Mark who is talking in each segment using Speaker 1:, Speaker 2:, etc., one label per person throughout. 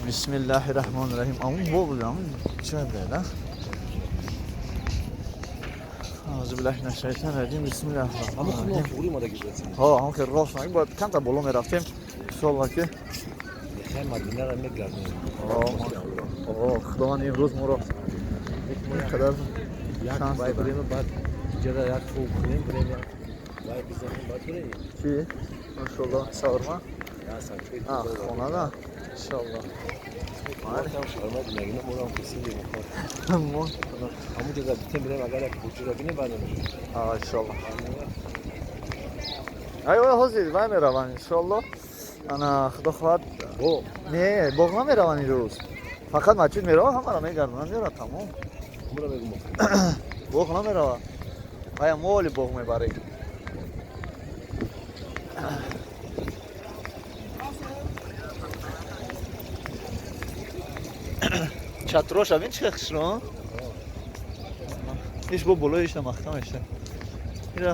Speaker 1: Бисмиллаҳи раҳмони раҳим. Амун бо будам чӣ беда. Аузу биллаҳи минаш шайтони раҷим. Бисмиллаҳи раҳмони раҳим. Ҳо, ҳам ки рост нагӣ, бояд камтар боло мерафтем. Иншоаллоҳ ки Худованд имрӯз моро қадар
Speaker 2: шанс баъд иҷора як хуб кунем, бирем як вай бизанем, баъд бирем.
Speaker 1: Чӣ? Машоаллоҳ, шаурма? Хонада? Иншоаллоҳ.
Speaker 2: Шаурма динагина морам кисили мухор. Ҳамун ҷо битем бирем, агар як кӯчаро бинем, баъд намешавад.
Speaker 1: Иншоаллоҳ. Ай, ҳозир вай мераванд, иншоаллоҳ. Ана, худо хоҳад. Не, боғ намераванд имрӯз. Фақат масҷид мераванд, ҳамаро мегардонанд, меорад, тамом. Боғ намеравад. Ая мо оли боғ мебарем. Чатрош абин чӣ хушро? Иш бо болои ишна маҳкам меша. Ира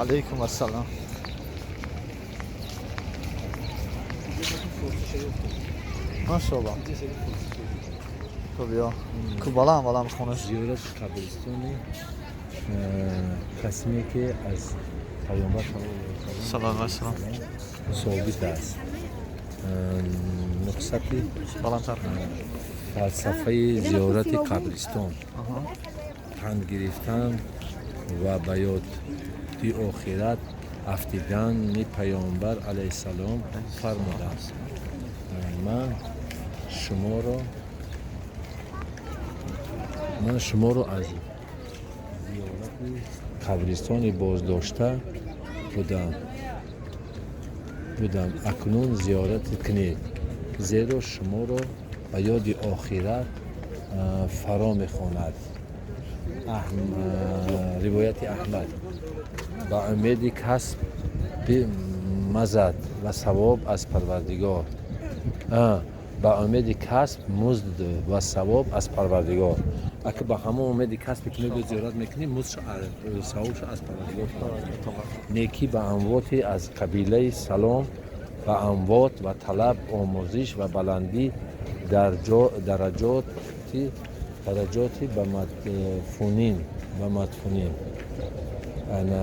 Speaker 1: алейкум ассалом. Машаллоҳ. Хуб, ё ку баланд баланд хонаш.
Speaker 2: Зиёрати қабристони қасме ки аз паёмбар
Speaker 1: саллаллоҳу алайҳи васаллам
Speaker 2: собит аст. Нуқсати
Speaker 1: баландтар.
Speaker 2: Фалсафаи зиёрати қабристон панд гирифтан ва ба ёди охират афтидани паёмбар алайҳиссалом фармуданд: Ман шуморо аз зиёрати қабристони боздошта будам, акнун зиёрат кунед, зеро шуморо ба ёди охират фаро мехонад. Ривояти Аҳмад. Ба умеди касби мазад ва савоб аз Парвардигор, ба умеди касб музд ва савоб аз Парвардигор. Ака, ба ҳамон умеди касбе ки мебиёд зиёрат мекунӣ, муздшо, савобшо аз Парвардигор. Некӣ ба амвоти аз қабилаи салом ба амвот ва талаб омӯзиш ва баландӣ дараҷоти ба мадфунин, ана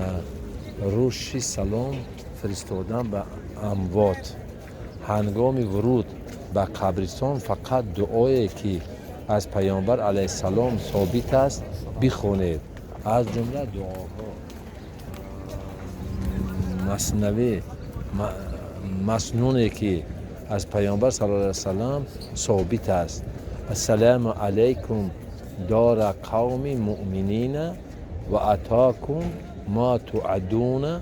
Speaker 2: рӯши салом фиристодан ба амвот. Ҳангоми вуруд ба қабристон фақат дуое ки аз паёмбар алайҳиссалом собит аст бихонед, аз ҷумла дуоҳо маснавӣ маснуне ки аз паёмбар саллаллоҳу алайҳи васаллам собит аст: Ассалому алайкум дора қавми муъминина ва атокум ма туъадуна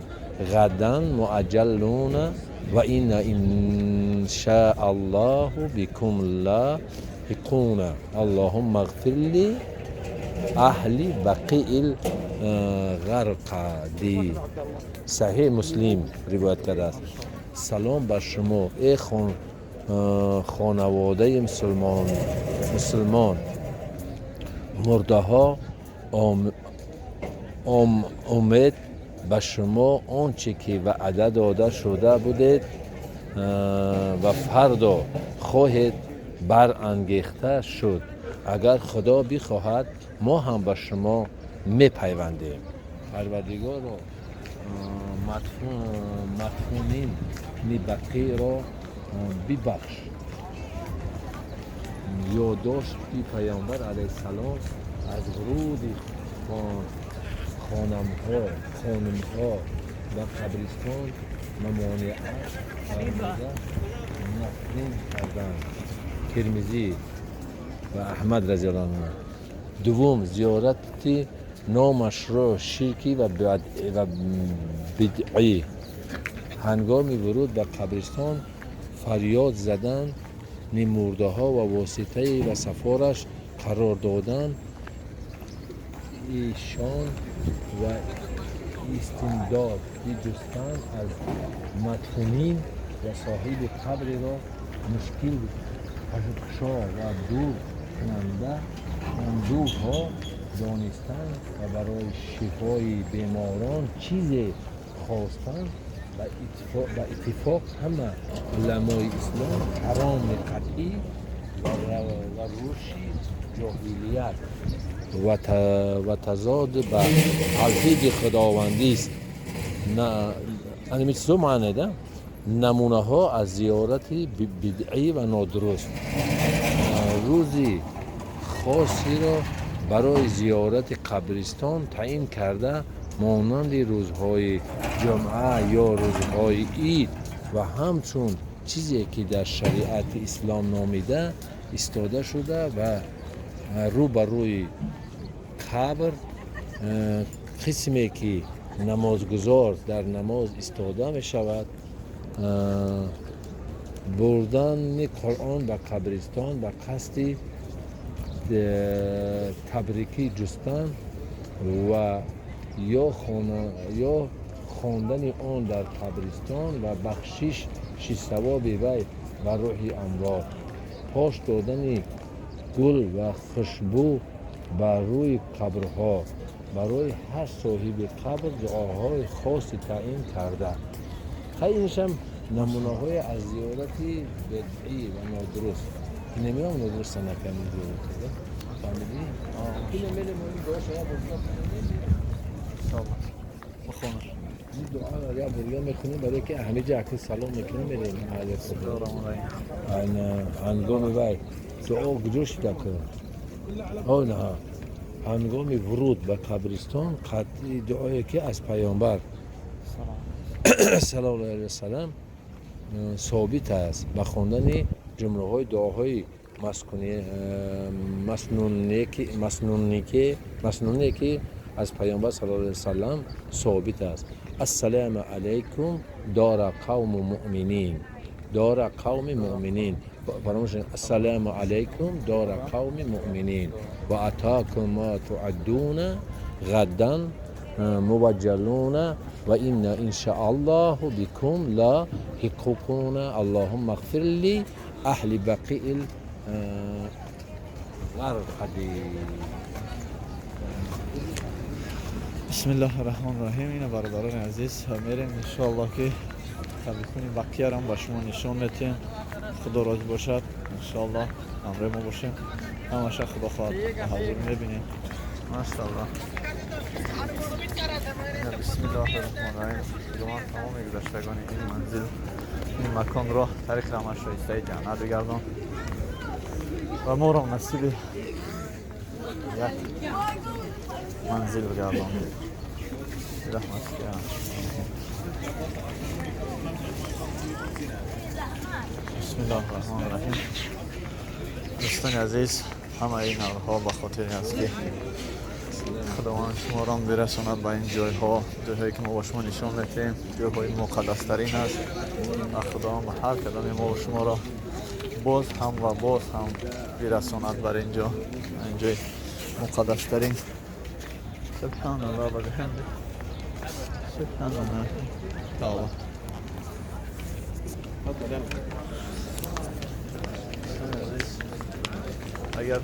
Speaker 2: ғадан муаҷҷалуна ва инна иншааллоҳу бикум лоҳиқуна, аллоҳумма иғфир ли аҳли бақиил ғарқади. Саҳеҳ Муслим ривоят кардааст. Салом бар шумо, э хонаводаи мусулмон, мурдаҳо, умед ба шумо он чӣ ки ваъда дода шуда будед ва фардо хоҳед барангехта шуд. Агар Худо бихоҳад, мо ҳам ба шумо мепайвандем. Парвардигоро, мадфунини Бақиро бибахш. Ёддошти паёмбар алайҳиссалом аз вуруди хонумҳо ба қабристон мамониат фармуда, нафрин карданд. Термизӣ ва Аҳмад разиаллоҳу анҳу. Дуввум, зиёрати номашрӯъ, ширкӣ ва бидъӣ. Ҳангоми вуруд ба қабристон фарёд задани мурдаҳо ва воситаи ва сафораш қарор додан Рафъи шон ва истимдод биҷустан аз мадфунин ва соҳиби қабреро мушкил кушо ва дур кунанда андӯҳҳо донистан ва барои шифои беморон чизе хостан ба иттифоқ ҳама уламои ислом ҳароми қатъӣ ва руши ҷоҳилият ва тазод ба тавҳиди худовандист. Ҳамин чизо маънеда намунаҳо аз зиёрати бидъӣ ва нодуруст. Рӯзи хосеро барои зиёрати қабристон таъин карда, монанди рӯзҳои ҷумъа ё рӯзҳои ид ва ҳамчун чизе ки дар шариати ислом номида истода шуда ва рӯ ба рӯи қабр, қисме ки намозгузор дар намоз истода мешавад, бурдани Қуръон ба қабристон ба қасди табрикӣ ҷустан ва ё хондани он дар қабристон ва бахшиши савоби вай ба рӯҳи амвот, пош додани гул ва хушбӯ бар рӯи қабрҳо, барои ҳар соҳиби қабр дуоҳои хоси таъин карда. Иншам намунаҳои аз зиёрати бидъӣ ва нодуруст. Намеам нодуруст наками зиёрат. Фаҳмидӣ? Ки намелем ин дуо шая бурда.
Speaker 1: Иншоаллоҳ. Бихонам.
Speaker 2: Ин дуо я бурда мехонем барои ки ҳамиҷа акли салом мекунем мерем. Ҳангоми вай дуо куҷо шида кун? На. Ҳангоми вуруд ба қабристон қатъи дуое ки аз паёмбар саллаллоҳу алайҳи васаллам собит аст ба хондани ҷумлаҳои дуоҳои маснуне ки аз паёмбар саллаллоҳу алайҳи васаллам собит аст. Ассалому алайкум дора қавму муъминин, дора қавми муъминин. Фаромӯш ассалому алайкум дора қавми муъминин ва атакум ма туаддуна ғаддан муваҷҷалуна ва инна иншааллоҳу бикум лоҳиқуна аллоҳумма ғфир ли аҳли бақиил ғарқади.
Speaker 1: Бисмиллоҳи раҳмони раҳим. Ина бародарони азиз, мерем иншоаллоҳ ки қабристони бақияро ба шумо нишон метиҳем. Худо розӣ бошад, иншоаллоҳ ҳамроҳи мо бошем. Ҳамаша худо хоҳад ҳазур мебинем. Машааллоҳ. Бисмиллоҳи раҳмони раҳим. Худованд тамоми гузаштагони ин манзил, ин маконро тариқи раҳмат шоистаи ҷаннат бигардон ва моро насиби як манзил бигардон. Раҳмат. Бисмиллоҳи раҳмони раҳим. Дӯстони азиз, ҳамаи ин наврҳо ба хотире аст ки худованд шуморо бирасонад ба ин ҷойҳо, ҷойҳое ки мо ба шумо нишон медиҳем, ҷойҳои муқаддастарин аст ва худованд ба ҳар кадоми мо шуморо боз ҳам ва боз ҳам бирасонад бар ин ҷо, ин ҷои муқаддастарин. Субҳаналлоҳ ва биҳамдиҳ. Субҳаналлоҳ. Тавба. Агар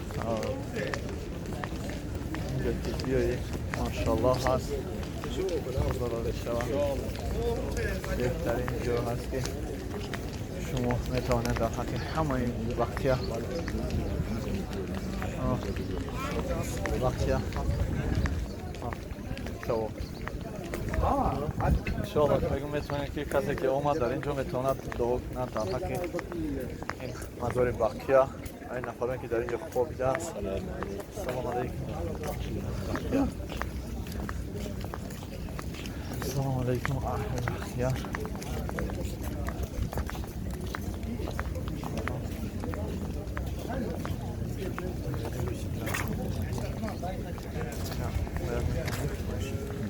Speaker 1: اینجا که بیایی ماشاءالله هست، خدا را شود بهترین جا هست که شما میتوانید در حق همه این بقیه بقیه شما انشاءالله میگم میتونید که کسی که اومد در اینجا میتواند دعا کند در حق این مزار بقیه، این نفرانی که در اینجا خوابیده است. سلام علیکم. سلام علیکم اهل بقیه.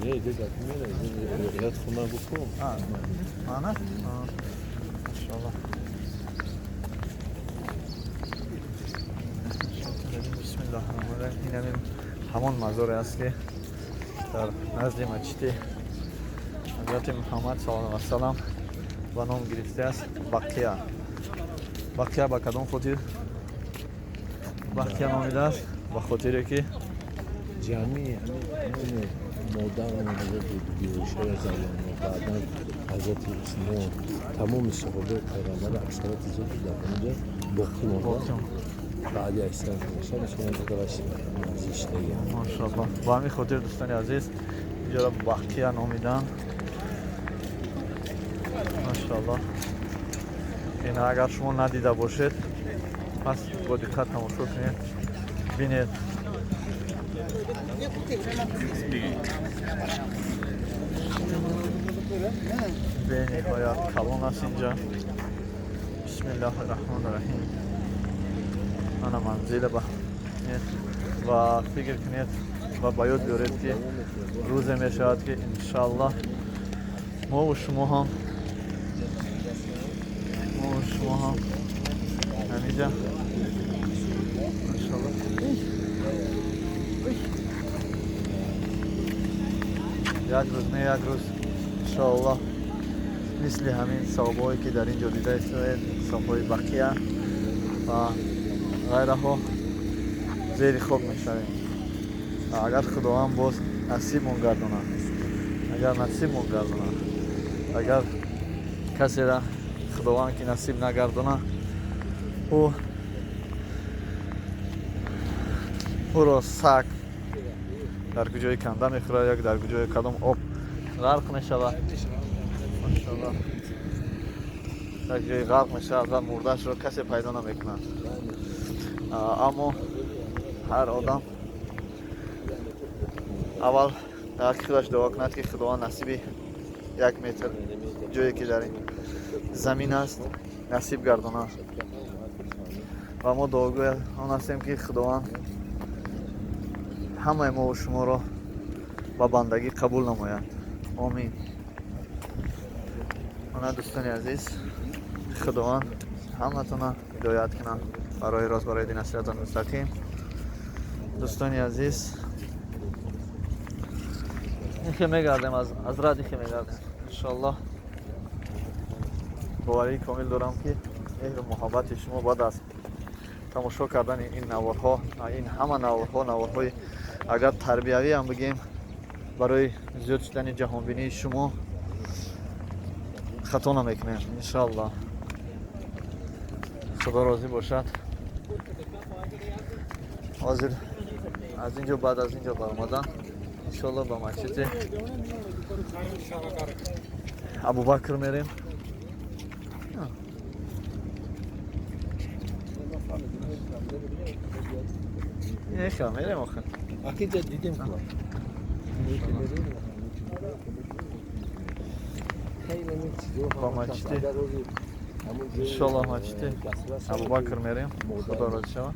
Speaker 2: Не, дед, میره خونه بکن.
Speaker 1: آه، ماشاءالله. بسم الله الرحمن الرحیم. این همین Ҳамон мазоре аст, ки дар назди масҷиди Ҳазрати Муҳаммад саллаллоҳу алайҳи васаллам ба ном гирифтааст Бақия. Бақия ба кадом хотир Бақия номидааст? Ба хотире ки
Speaker 2: ҷамъи ҳамин модарон ҳазрати Оиша разияллоҳу анҳу, баъдан ҳазрати Усмон, тамоми саҳобаи пайғамбар аксарияти зиёди дар ҳаминҷо боқӣ монданд. Баъди
Speaker 1: Машаллоҳ. Ба ҳамин хотир, дӯстони азиз, инҷоро Бақия номиданд. Машаллоҳ. Ин агар шумо надида бошед, пас бо диққат тамошо кунед, бинед. Бениҳоят калон аст инҷа. Бисмиллаҳи раҳмони раҳим. Ана манзила ба ва фикр кунед ва ба ёд биёред, ки рӯзе мешавад, ки иншааллоҳ мо шумо ҳам ҳамиҷа, иншаллоҳ, як рӯз, не, як рӯз, иншоаллоҳ, мисли ҳамин савобҳое, ки дар ин ҷо дида истоед, савобҳои Бақия ва ғайраҳо, зери хок мешавем, агар Худованд боз насибмон гардонад, агар насибмон гардонад. Агар касера Худованд ки насиб нагардонад, ӯро саг дар куҷои канда мехӯрад як дар куҷои кадом об ғарқ мешавад. Машаллоҳ, дар ҷои ғарқ мешавад ва мурдаашро касе пайдо намекунад. Аммо ҳар одам аввал дар ҳаққи худаш дуо кунад, ки Худованд насиби як метр ҷое, ки дар ин замин аст, насиб гардонад. Ва мо дуогӯи он ҳастем, ки Худованд ҳамаи мову шуморо ба бандагӣ қабул намояд. Омин. Ана, дӯстони азиз, Худованд ҳаматона ҳидоят кунад барои рост, барои дин сироти мустақим. Дӯстони азиз, ихе мегардем, аз рад ихе мегардем, иншоаллоҳ. Боварии комил дорам, ки меҳру муҳаббати шумо баъд аз тамошо кардани ин наворҳо, ин ҳама наворҳо, наворҳои агар тарбиявӣ ҳам бигем, барои зиёд шудани ҷаҳонбинии шумо хато намекунем, иншоаллоҳ. Худо розӣ бошад. Ҳозир аз ин ҷо, баъд аз ин ҷо баромадан, иншоаллоҳ, ба масҷиди Абубакр мерем. Нехел мерем охир.
Speaker 2: Акиҷа дидем.
Speaker 1: Ба масҷиди, иншоаллоҳ, масҷиди Абубакр мерем. Худо розӣ шавад.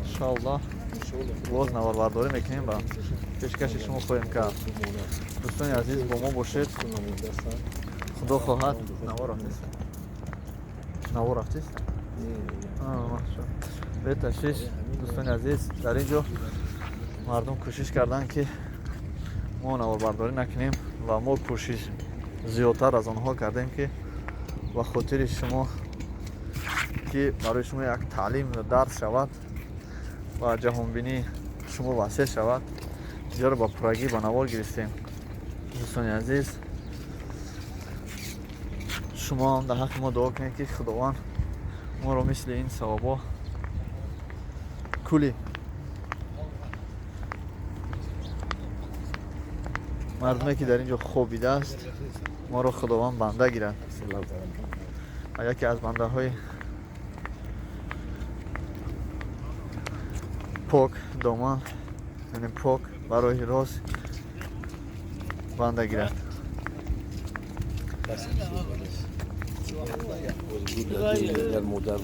Speaker 1: Иншоаллоҳ, боз наворбардорӣ мекунем ва пешкаши шумо хоҳем кард. Дӯстони азиз, бо мо бошед. Худо хоҳад, навор рафтест, навор рафтест. Беташвиш, дӯстони азиз, дар ин ҷо мардум кӯшиш карданд, ки мо наворбардорӣ накунем, ва мо кӯшиш зиёдтар аз онҳо кардем, ки ба хотири шумо, ки барои шумо як таълим дарс шавад ва ҷаҳонбинии шумо васеъ шавад, инҷоро ба пуррагӣ ба навор гирифтем. Дӯстони азиз, шумо ҳам дар ҳаққи мо дуо кунед, ки Худованд моро мисли ин савобҳо кули мардуме, ки дар ин ҷо хобидааст, моро Худованд банда гирад ва яке аз бандаҳои пок доман, яъне пок ба роҳи рост банда гирад.
Speaker 2: Дар модар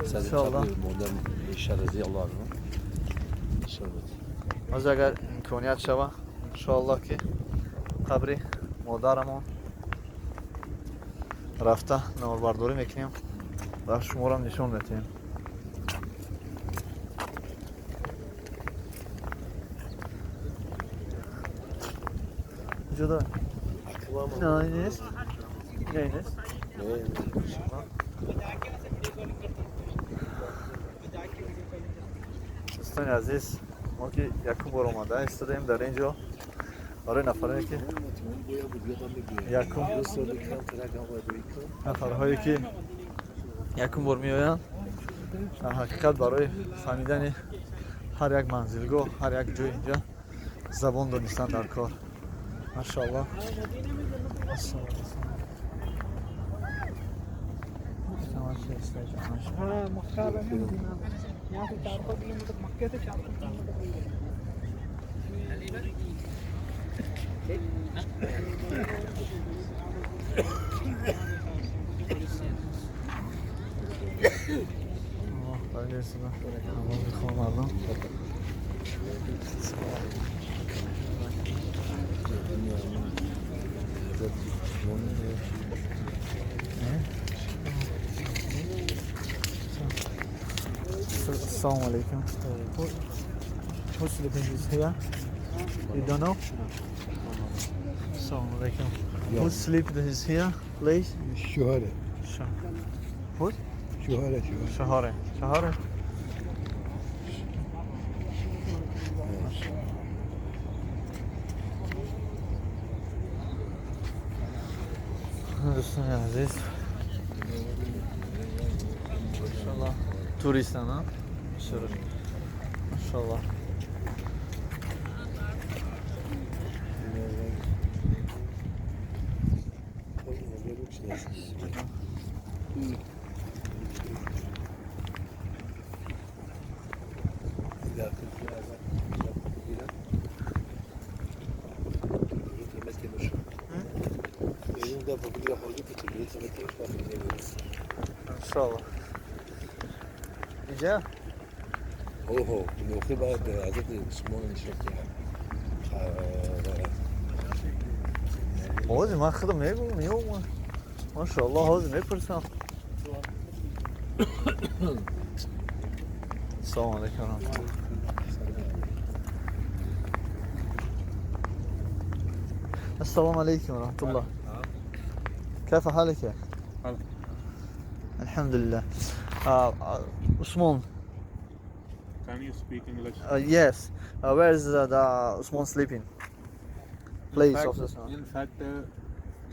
Speaker 1: Иншоаллоҳ.
Speaker 2: модар Оиша разияллоҳу анҳу.
Speaker 1: Ҳозир агар имконият шава, иншоаллоҳ, ки қабри модарамон рафта наворбардорӣ мекунем ва шуморам нишон медиҳем. Куҷо? Не, нест. Не, нест. Дӯстони азиз, мо ки якум бор омада истодаем дар ин ҷо, барои нафароне ки якум нафарҳое ки якум бор меоянд, дар ҳақиқат барои фаҳмидани ҳар як манзилгоҳ, ҳар як ҷой инҷа забон донистан дар кор. Машоаллоҳ. مردم. Assalamu alaikum. Who's sleeping is here? You don't know? Assalamu alaikum. Who sleep is here, please?
Speaker 3: شوهره.
Speaker 1: Who?
Speaker 3: شوهره شوهره.
Speaker 1: شهاره. شهاره. دوستان عزیز، ماشاءالله توریستن ها؟ ماشاءالله. انشالله. اینجا؟
Speaker 2: اوه موقع باید حضرت عثمان نشسته.
Speaker 1: ҳозир ман худам мегӯм, меомам. Машоаллоҳ, ҳозир мепурсам. Салому алайкум ва раҳматуллоҳ. السلام عليكم ورحمة الله. كيف حالك يا أخي؟ الحمد لله. Usman.
Speaker 4: Can you speak English?
Speaker 1: Yes. Where is the Usman sleeping? Place of the
Speaker 4: In fact,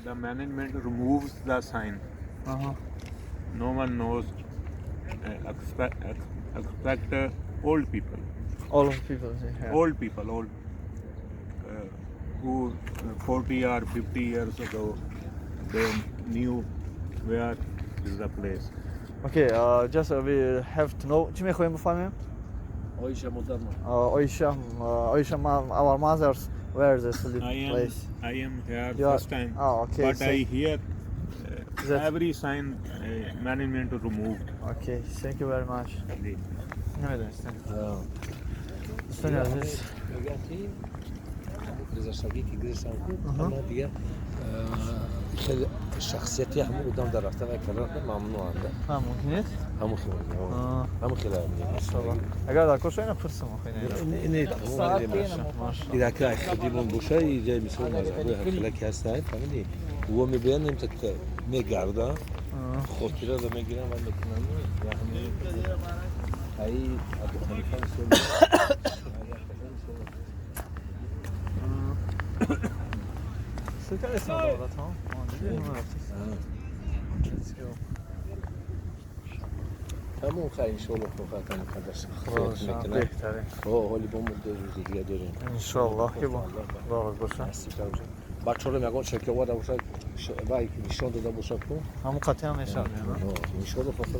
Speaker 4: the management removes the sign. No one knows expect old people.
Speaker 1: All of people here.
Speaker 4: Old people, old who 40 or 50 years ago they knew where is the place.
Speaker 1: Okay, just we have to know. چی میخوایم بفهمیم؟
Speaker 2: آیشه مادر ما.
Speaker 1: آیشه، آیشه our mothers, where is the sleep place?
Speaker 4: I am here
Speaker 1: You are-
Speaker 4: first time.
Speaker 1: Oh, okay.
Speaker 4: But
Speaker 1: so,
Speaker 4: I hear
Speaker 1: That-
Speaker 4: every sign management removed.
Speaker 1: Okay, thank you very much. نمیدونستم. دوستان عزیز،
Speaker 2: میگن که گذشتگی که گذشتن خوب، اما دیگه خیلی شخصیتی همون آدم در رفتن و کردن ممنوع هنده.
Speaker 1: ممکن نیست؟
Speaker 2: همون خیلی همون خیلی
Speaker 1: ماشاءالله. اگر در کار اینو پرسم آخه اینه.
Speaker 2: اینه همون خیلی اینا که خدیمون باشه اینجا مثل مذهبی هر خیلی که هستن فهمیدی و میبینیم تا میگردن خاطره رو میگیرن و میکنن و همین ای ابو حنیفه مثل
Speaker 1: سکر اسم دولت ها. Let's go.
Speaker 2: همون خیر انشالله خدا مقدس
Speaker 1: خدا
Speaker 2: میکنه.
Speaker 1: بهتره.
Speaker 2: حالی با ما دو روز دیگه داریم.
Speaker 1: انشالله که با باز باشه.
Speaker 2: بچه‌ها رو میگن شکل وارد باشه و نشان داده باشه کو
Speaker 1: همون قطعی هم میشه.
Speaker 2: انشالله خاطر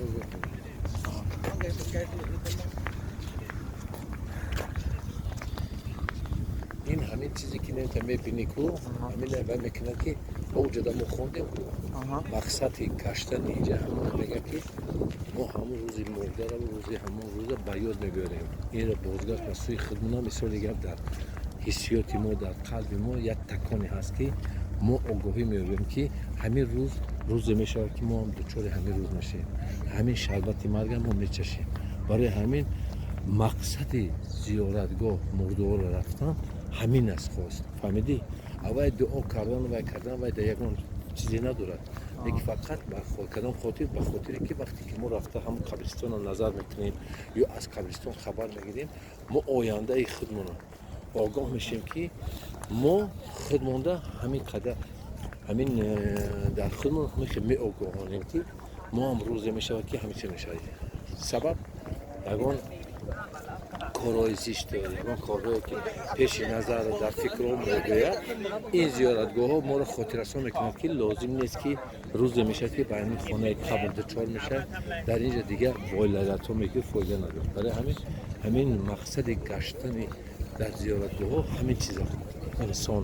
Speaker 2: این همین چیزی که نمی‌تونی می‌بینی کو همین اول میکنه که اوج دمو خوندیم کو مقصد کشتن اینجا همون میگه که ما همون روزی مرده رو روزی همون روز به یاد میبریم. این رو بازگشت به سوی خودمون مثال دیگه در حسیات ما در قلب ما یک تکانی هست که ما آگاهی می‌یابیم که همین روز روز میشه که ما هم دچار همین روز میشیم، همین شربت مرگ ما میچشیم. برای همین Мақсади зиёратгоҳ мурдуҳоро рафтан ҳамин аст. Хост, фаҳмидӣ? Аввай дуо кардан, вай кардан, вай дар ягон чизе надорад, лекин фақат ба кадом хотир? Ба хотире ки вақте ки мо рафта ҳамон қабристонро назар мекунем ё аз қабристон хабар мегирем, мо ояндаи худмонро огоҳ мешем, ки мо худмонда ҳамин қадар ҳамин дар худмон ҳамин хел меогоҳонем, ки мо ҳам рӯзе мешавад, ки ҳамин чиз мешавад. Сабаб ягон корҳои зишту ягон корҳое ки пеши назар дар фикрҳо мегӯяд, ин зиёратгоҳҳо моро хотиррасон мекунад, ки лозим нест, ки рӯзе мешавад, ки ба ҳамин хонаи қабр дучор мешавад. Дар ин ҷо дигар бойлалато мегӯ фоида надорад. Барои ҳамин мақсади гаштани дар зиёратгоҳҳо ҳамин чиза инсон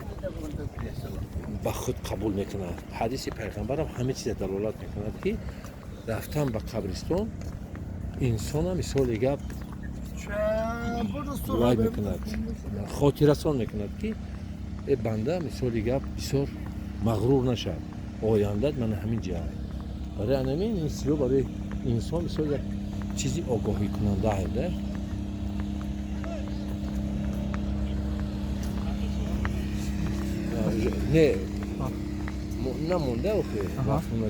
Speaker 2: ба худ қабул мекунад. Ҳадиси пайғамбарам ҳамин чиза далолат мекунад, ки рафтан ба қабристон инсона, мисоли гап, вай мекунад, хотиррасон мекунад, ки э банда, мисоли гап, бисёр мағрур нашав, ояндат мана ҳамин ҷа. Барои анамин ин сиё барои инсон бисёр як чизи огоҳикунанда да. Не, намонда охе,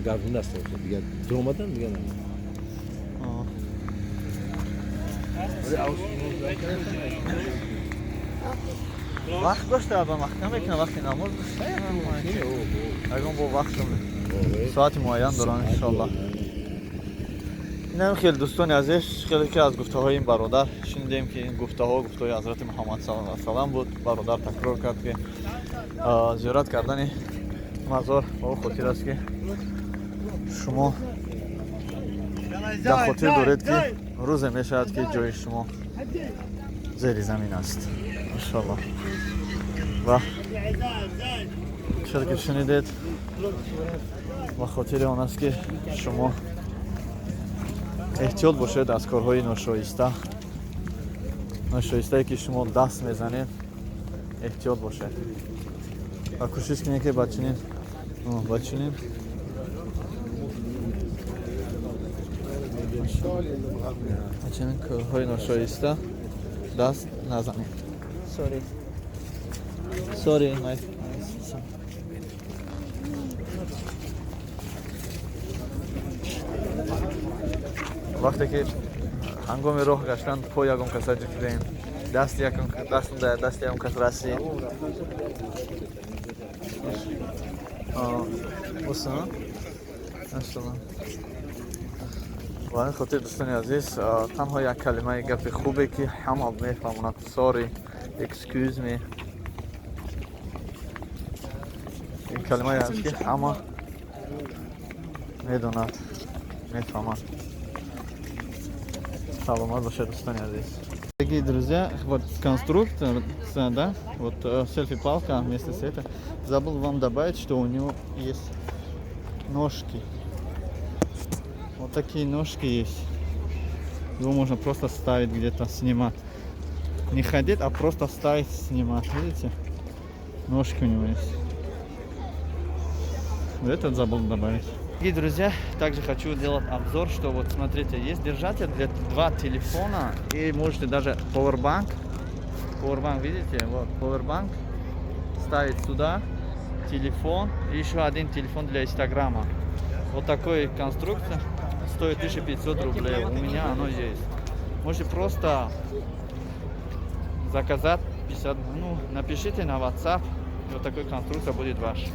Speaker 2: гардунда аст охе, дигар дуромадан дигар намонда.
Speaker 1: Вақт дошта ба маҳкам мекунам, вақти намоз ягон бо вақт соати муайян дорам, иншоаллоҳ. Инам хеле, дӯстони азиз, хеле ки аз гуфтаҳои ин бародар шунидем, ки ин гуфтаҳо гуфтаҳои ҳазрати Муҳаммад саллаллоҳу алайҳи васаллам буд. Бародар такрор кард, ки зиёрат кардани мазор ба о хотир аст, ки шумо дар хотир доред, ки рӯзе мешавад, ки ҷои шумо зери замин аст, иншоаллоҳ. Ва чизе ки шунидед, ба хотири он аст, ки шумо эҳтиёт бошед аз корҳои ношоиста, ношоистае ки шумо даст мезанед, эҳтиёт бошед ва кӯшиш кунед, ки ба чунин корҳои ношоиста даст назанед. Sorry, sorry, my вақте ки ҳангоми роҳ гаштан по ягон каса ҷикидем, даст дасти ягон кас расид. Уса? Иншаллоҳ. Ба ин хотир, дӯстони азиз, танҳо як калимаи гапи хубе, ки ҳама мефаҳмонад: sorry, excuse me. Ин калимае аст, ки ҳама медонад, мефаҳмад. Саломат бошед, дӯстони азиз. Дорогие друзья, вот конструктор, да, вот селфи-палка вместе с этим. Забыл вам добавить, что у него есть ножки. Вот такие ножки есть. Его можно просто ставить где-то, снимать. Не ходить, а просто ставить, снимать. Видите? Ножки у него есть. Вот этот забыл добавить. Дорогие друзья, также хочу сделать обзор, что вот смотрите, есть держатель для два телефона и можете даже powerbank, powerbank, видите, вот powerbank ставить сюда, телефон и еще один телефон для инстаграма. Вот такой конструкция стоит 1500 рублей, у меня оно есть. Можете просто заказать 50, ну, напишите на WhatsApp, и вот такой конструкция будет ваш.